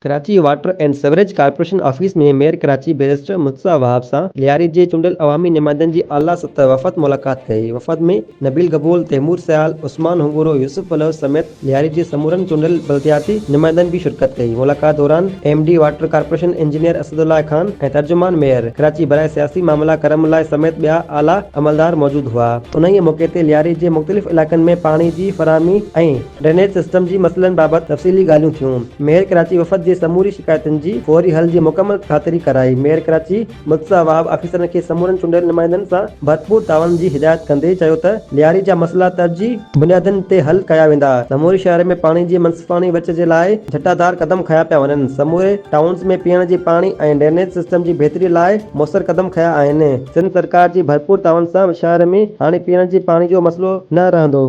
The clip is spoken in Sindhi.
Karachi water and sewerage corporation office ۾ mayor Karachi barrister Murtaza Wahab سان لياري جي چونڊيل عوامي نمائندن جي اعليٰ سطح وفد ملاقات ڪئي. وفد ۾ نبيل گبول، تيمور سيال، عثمان هنگورو، يوسف بلوچ سميت لياري جي سمورن چونڊيل بلدياتي نمائندن به شرڪت ڪئي. ملاقات دوران M D water corporation engineer Asadullah Khan ۽ ترجمان ميئر ڪراچي براء سياسي معاملا ڪرم الله سميت ٻيا اعليٰ عملدار موجود هئا. انهيء موقعي تي لياري جي مختلف علائقن ۾ پاڻي جي فراهمي ۽ ڊرينيج سسٽم جي مسئلن بابت تفصيلي ڳالهيون ٿيون. ميئر ڪراچي وفد جي سموري شڪايتن جي فوري حل جي مڪمل خاطري ڪرائي. ميئر ڪراچي مرتضيٰ وهاب آفيسرن کي سمورن چونڊيل نمائندن سان ڀرپور تعاون جي هدايت ڪندي چيو ته لياري جا مسئلا ترجيح بنيادن تي حل ڪيا ويندا. سموري شهر ۾ پاڻي جي منصفاڻي ورڇ جي لاء جٽادار قدم کنيا پيا وڃن. سموري ٽائونز ۾ پيئڻ جي پاڻي ۽ ڊرينيج سسٽم جي بهتري لاء موثر قدم کنيا آهن. سنڌ سرڪار جي ڀرپور تعاون سان شهر ۾ هاڻي پيئڻ جي پاڻي جو مسئلو نه رهندو.